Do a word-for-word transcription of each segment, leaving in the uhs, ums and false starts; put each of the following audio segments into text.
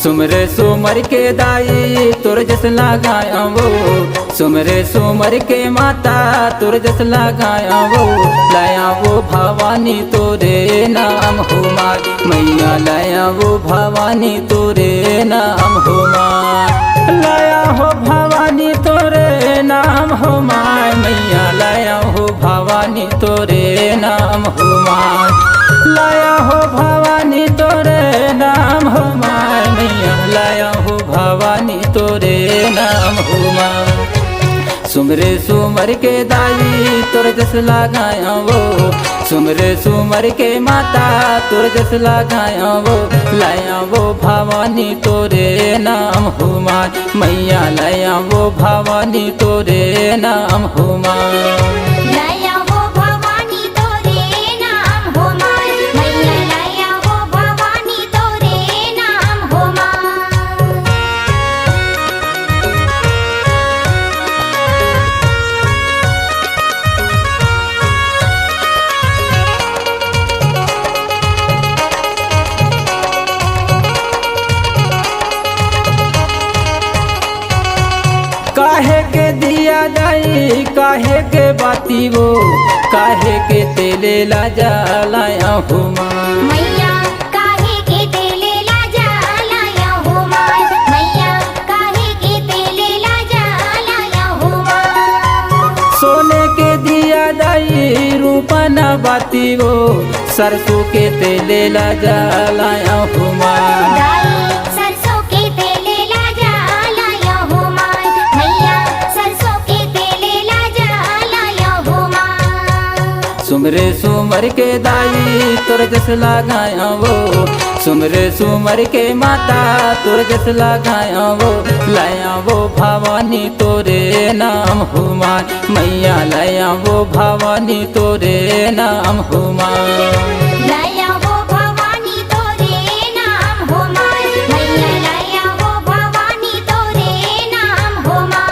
सुमरे सुमर के दाई तोर जस लगाया वो, सुमरे सुमर के माता तोर जस लगाया वो, लाया वो भवानी तोरे नाम हो माय, मैया लाया वो भवानी तोरे नाम हो माय, लाया हो भवानी तोरे नाम हो माय, मैया लाया हो भवानी तोरे नाम हो माय, लाया हो भवानी तोरे नाम हो माय, मैया लाया हो भवानी तोरे नाम हो माय। सुमरे सुमर के दाई तोर जस लगाया वो, सुमरे सुमर के माता तोर जस लगाया वो, लाया वो भवानी तोरे नाम हो माय, मैया लाया वो भवानी तोरे नाम हो माय। लाया वो भवानी तोरे नाम हो माय, मैया लाया वो भवानी तोरे नाम हो माय। काहे के दिया दाई, काहे के बाती वो, काहे के तेले ला जलाया हो माँ। मैया, काहे के तेले ला जलाया हो माँ। मैया, काहे के तेले ला जलाया हो माँ। सोने के दिया दाई, रूपा ना बाती वो, सरसों के तेले ला जलाया हो माँ। दाई, सरसों के तेले ला जलाया हो माँ। मैया, सरसों के तेले ला जलाया हो माँ। सुमरे सुमर के दाई तोर जस लगाया वो, सुमरे सुमर के माता तोर जस लगाया वो, लाया वो भवानी तोरे नाम हो माँ। मैया लाया वो भवानी तोरे नाम हो माँ। लाया वो भवानी तोरे नाम हो माँ। मैया लाया वो भवानी तोरे नाम हो माँ।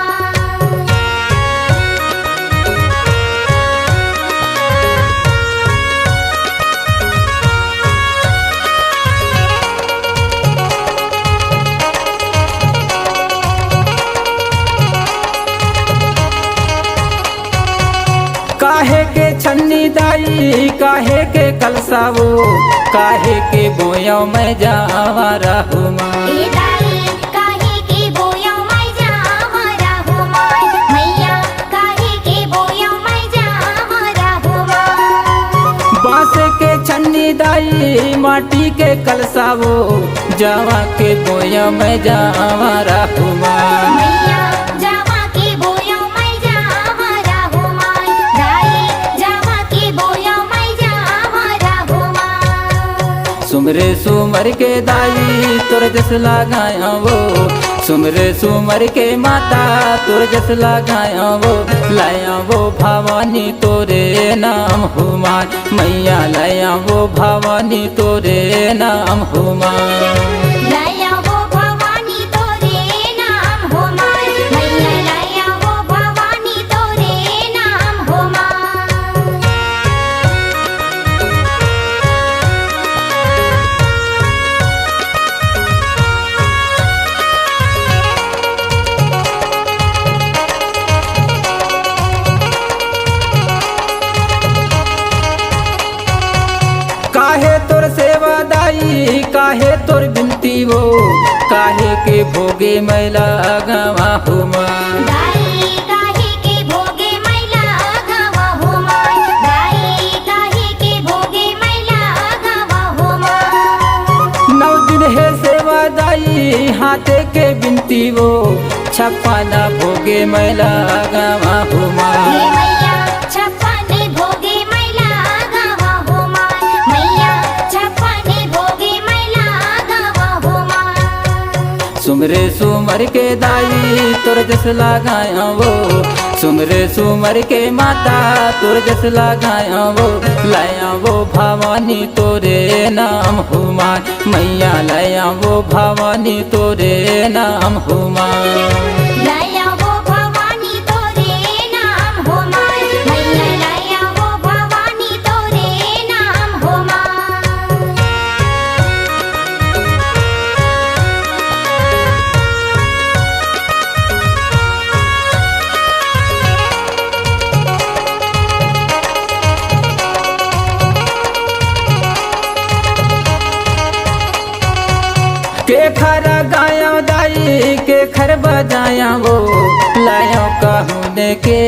काहे के छन्नी दाई, काहे के कलसा वो, काहे के बोया मैं जावा रहू माँ। ए दाई, काहे के बोया मैं जावा रहू माँ। मैया, काहे के बोया मैं जावा रहू माँ। बांस के छन्नी दाई, माटी के कलसा वो, जावा के बोया मैं जावा रहू माँ। मैया, जावा के बोया मैं जावा रहू माँ। दाई, जावा के बोया मैं जावा रहू माँ। सुमरे सुमर के दाई तोर जस लगाया वो, सुमरे सुमर के माता तोर जस लगाया वो, लाया वो भवानी तोरे नाम हो माँ। मैया लाया वो भवानी तोरे नाम हो माँ। लाया वो भवानी तोरे नाम हो माँ। मैया लाया वो भवानी तोरे नाम हो माँ। काहे तोर सेवा दाई, काहे तोर बिनती वो, काहे के भोगे मैं लगावा हो माँ। दाई, काहे के भोगे मैं लगावा हो माँ। दाई, काहे के भोगे मैं लगावा हो माँ। नौ दिन हे सेवा दाई, हाथे के बिनती वो, छप्पन भोगे मैं लगावा हो माँ। हे मैया, छप्पन भोगे मैं लगावा हो माँ। मैया, छप्पन भोगे मैं लगावा हो माँ। सुमरे सुमर के दाई तोर जस लगाया वो, सुमरे सुमर के माता तोर जस लगाया वो, लाया वो भवानी तोरे नाम हो माँ। मैया लाया वो भवानी तोरे नाम हो माँ। लाया वो भवानी तोरे नाम हो माँ। मैया लाया वो भवानी तोरे नाम हो माँ। जाया वो लायो कहूँ ने के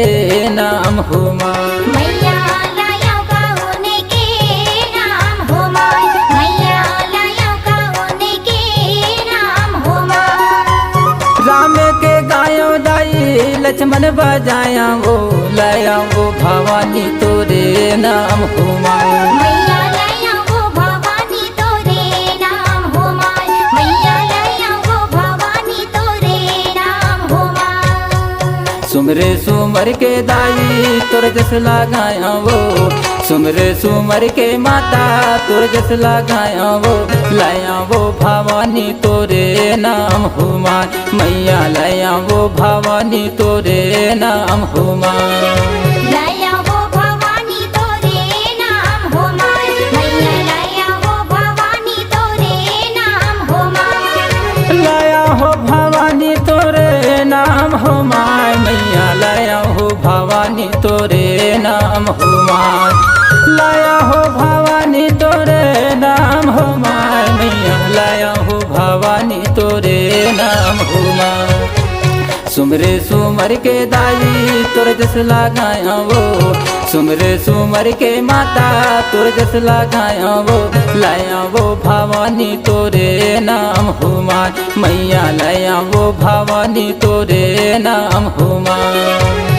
नाम हो माँ। मैया लायो कहूँ ने के नाम हो माँ। मैया लायो कहूँ ने के नाम हो माँ। राम के गायो दाई लक्ष्मण बजाया वो लाया वो भवानी तोरे नाम हो माँ। मैया लाया वो भवानी तोरे नाम हो माँ। मैया लाया वो भवानी तोरे नाम हो माँ। सुमरे सुमर के दाई तोर जस लगाया वो। सुमरे सुमर के माता तोर जस लगाया वो। लाया वो भवानी तोरे नाम हो माँ। मैया लाया वो भवानी तोरे नाम हो माँ। लाया वो भवानी तोरे नाम हो माँ। मैया लाया वो भवानी तोरे नाम हो माँ। लाया हो भवानी तोरे नाम हो माँ। मैया लाया हो भवानी तोरे नाम हो माँ। लाया हो भवानी तोरे नाम हो माँ। मैया लाया हो भवानी तोरे नाम हो माँ। सुमरे सुमर के दाई तोर जस लगाया वो। सुमरे सुमर के माता तोर जस लगाया वो। लाया वो भवानी तोरे नाम हो माँ। मैया लाया वो भवानी तोरे नाम हो माँ।